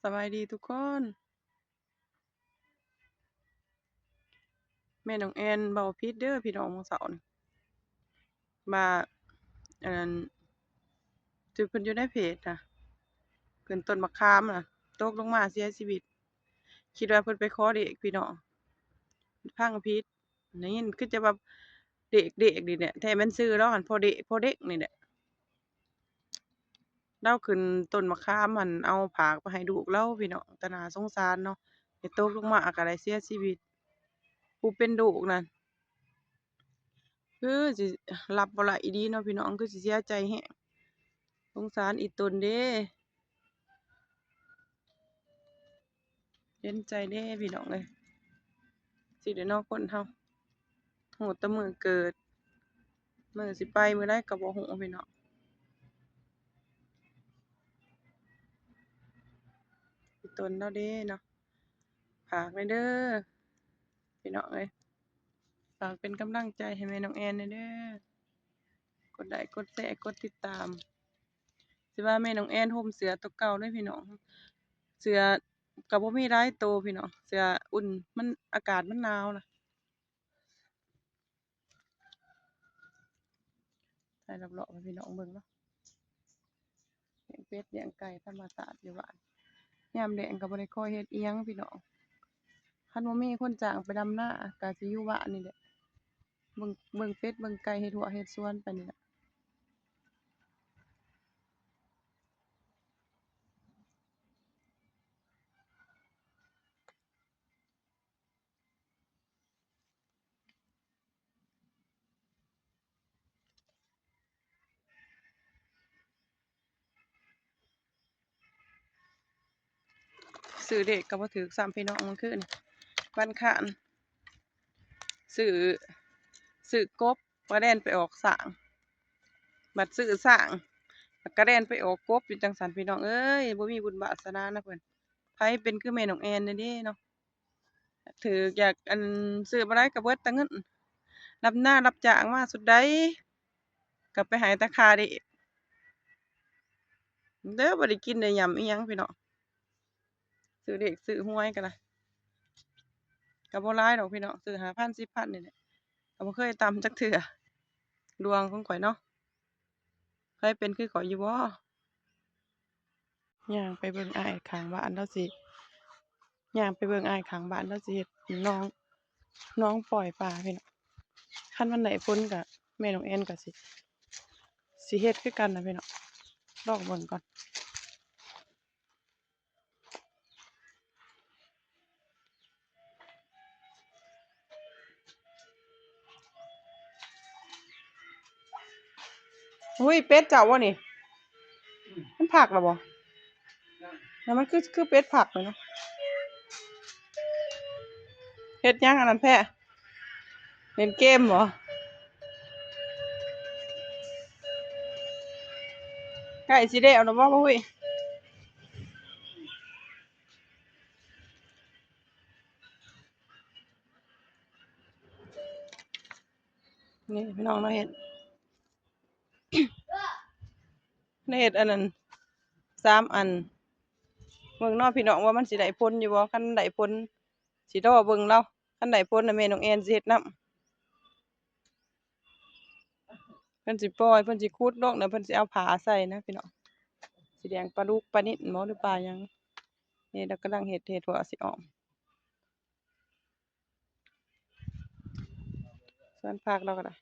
ສະບາຍດີທຸກຄົນ. ແມ່ນ້ອງແອນເວົ້າຜິດເດີພີ່ນ້ອງ ມື້ເຊົ້ານີ້ ວ່າ ອັນນັ້ນ ຈຸດເພິ່ນຢູ່ໃນເພຈນະ ຂຶ້ນຕົ້ນໝາກຂາມນະ ຕົກລົງມາເສຍຊີວິດ. ຄິດວ່າເພິ່ນໄປຂໍເລກພີ່ນ້ອງ ຟັງຜິດ. ໄດ້ຍິນຄືຈະວ່າເດັກໆນີ້ແຫຼະ ແທ້ແມ່ນຊື່ລາວຫັ້ນ ພໍ່ເດັກ ພໍ່ເດັກນີ້ແຫຼະ. ລາວຂຶ້ນຕົ້ນໝາກຂາມຫັ້ນ ເອົາຜາກໄປໃຫ້ລູກລາວພີ່ນ້ອງ ຕາໜ້າສົງສານເນາະ ແຕ່ຕົກລົງມາກໍໄດ້ເສຍຊີວິດ. ຜູ້ເປັນລູກນັ້ນ ຄືຊິຮັບບໍ່ໄດ້ອີ່ຫຼີເນາະພີ່ນ້ອງ ຄືຊິເສຍໃຈແຮງ ສົງສານອີ່ຕົນເດ້. ເຫັນໃຈເດ້ພີ່ນ້ອງເອີຍ ຊິໄດ້ເນາະ ຄົນເຮົາ ຮູ້ແຕ່ມື້ເກີດ ມື້ຊິໄປມື້ໃດກໍບໍ່ຮູ້ພີ່ນ້ອງ. ອີ່ຕົນລາວເດ້ເນາະ ຝາກແດ່ເດີພີ່ນ້ອງເອີຍ ຝາກເປັນກຳລັງໃຈໃຫ້ແມ່ນ້ອງແອນແດ່ເດີ ກົດໄລ້ ກົດແຊ ກົດຕິດຕາມ. ຊິວ່າແມ່ນ້ອງແອນຫົ່ມເສື້ອຕົວເກົ່າເດ້ພີ່ນ້ອງ ເສື້ອກໍບໍ່ມີຫຼາຍໂຕພີ່ນ້ອງ ເສື້ອອຸ່ນ ມັນ ອາກາດມັນໜາວນະ. ຖ່າຍລອບໆໃຫ້ພີ່ນ້ອງເບິ່ງເນາະ ລ້ຽງເປັດລ້ຽງໄກ່ທຳມະຊາດຢູ່ບ້ານ. ຍາມແລ້ງກໍບໍ່ໄດ້ຄ່ອຍເຮັດອີ່ຫຍັງພີ່ນ້ອງ ຄັນບໍ່ມີຄົນຈ້າງໄປດຳນາ ກໍຊິຢູ່ບ້ານນີ້ແຫຼະ ເບິ່ງ ເບິ່ງເປັດເບິ່ງໄກ່ ເຮັດຮົ້ວເຮັດສວນໄປນີ້ແຫຼະ. ຊື້ເລກກໍບໍ່ຖືກຊ້ຳພີ່ນ້ອງ ມື້ຄືນວັນຄານ ຊື້ ຊື້ກົບ ກະແລ່ນໄປອອກຊ້າງ ບັດຊື້ຊ້າງ ກະແລ່ນໄປອອກກົບ ຢູ່ຈັ່ງຊັ້ນພີ່ນ້ອງເອີຍ ບໍ່ມີບຸນວາສະໜານຳເພິ່ນ. ໃຜເປັນຄືແມ່ນ້ອງແອນແດ່ເນາະ ຖືກຢາກ ອັນ ຊື້ບໍ່ໄດ້ກໍເບິດແຕ່ເງິນ ຮັບໜ້າຮັບຈ້າງມາຊຸດໃດ ກໍໄປໃຫ້ແຕ່ຄ່າເລກເດີ ບໍ່ໄດ້ກິນໄດ້ຫຍ້ຳອີ່ຫຍັງພີ່ນ້ອງ. ຊື້ເລກຊື້ຫວຍກໍໄດ້ ກໍບໍ່ຫຼາຍດອກພີ່ນ້ອງ ຊື້ຫ້າພັນ ສິບພັນນີ້ແຫຼະ ກໍບໍ່ເຄີຍຕ່ຳຈັກເທື່ອ ດວງຂອງຂ້ອຍເນາະ. ໃຜເປັນຄືຂ້ອຍຢູ່ບໍ່? ຍ່າງໄປເບິ່ງອ້າຍຂ້າງບ້ານລາວຊິ ຍ່າງໄປເບິ່ງອ້າຍຂ້າງບ້ານລາວຊິເຮັດໜອງ ໜອງປ່ອຍປາພີ່ນ້ອງ. ຄັນມັນໄດ້ຜົນກະ ແມ່ນ້ອງແອນກະຊິ ຊິເຮັດຄືກັນນະພີ່ນ້ອງ ລອງເບິ່ງກ່ອນ. ຫຸ້ຍ ເປັດເຈົ້າບໍ່ນີ້? ມັນພັກແລ້ວບໍ່? ແລ້ວມັນຄື ຄືເປັດພັກເລີຍເນາະ. ເຮັດຫຍັງອັນນັ້ນແພະ? ເລ່ນເກມບໍ່? ໃກ້ຊິແລ້ວແລ້ວບໍ່? ໂອ້ຍ ນີ້ພີ່ນ້ອງເນາະ ເຮັດ ເຮັດອັນນັ້ນສາມອັນ ເບິ່ງເນາະພີ່ນ້ອງວ່າມັນຊິໄດ້ຜົນຢູ່ບໍ່? ຄັນໄດ້ຜົນຊິລໍເບິ່ງລາວ ຄັນໄດ້ຜົນນະ ແມ່ນ້ອງແອນຊິເຮັດນຳ. ເພິ່ນຊິປ່ອຍ ເພິ່ນຊິຂຸດລົງ ແລ້ວເພິ່ນຊິເອົາຜ້າໃສ່ນະພີ່ນ້ອງ ຊິລ້ຽງປາດຸກປານິນບໍ່ ຫຼືປາຫຍັງ. ນີ້ລາວກຳລັງເຮັດ ເຮັດຫົວຊິອອມ ສວນຜັກລາວກໍໄດ້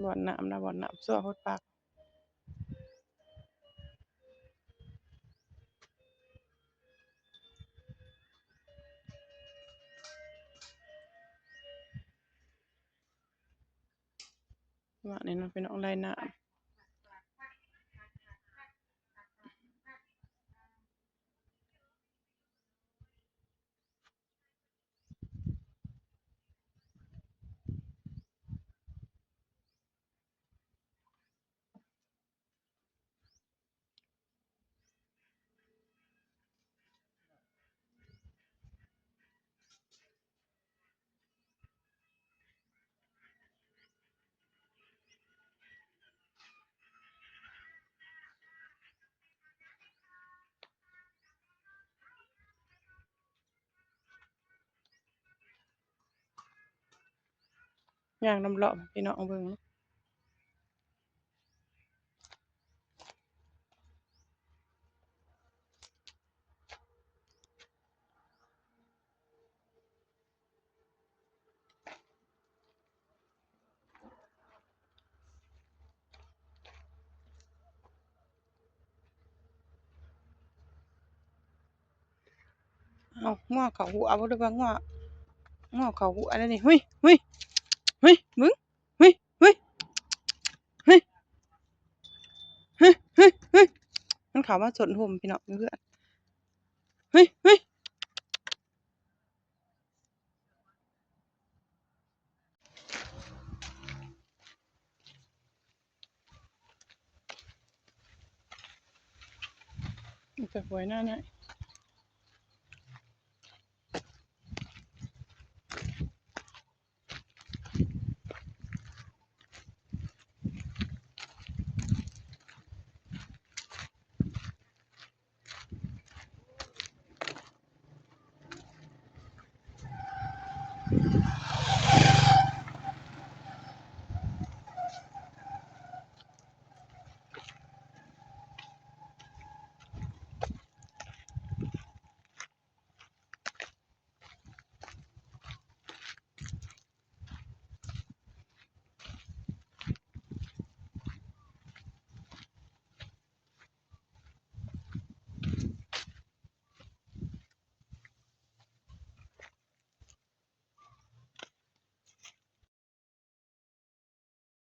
ບ່ອນນ້ຳນະ ບ່ອນນ້ຳຊົ່ວຫົດຜັກ. ວ່ານີ້ເນາະ ພີ່ນ້ອງ ໄລ່ນ້ຳ. ເ ຍ່າງນຳເລາະ ພີ່ນ້ອງເບິ່ງ. ເອົາ ງົວເຂົ້າຫົວບໍ່ ຫຼືວ່າງົວ ງົວເຂົ້າຫົວແລ້ວນີ້. ຫຸຍ ຫຸຍ ຫຸຍ ເບິ່ງ ຫຸຍ ຫຸຍ ຫຸຍ ຫຸຍ ຫຸຍ ມັນເຂົ້າມາຊົນຮົ່ມ ພີ່ນ້ອງ ເພື່ອນ. ຫຸຍ ຫຸຍ ໄປຫວຍໜ້ານະ.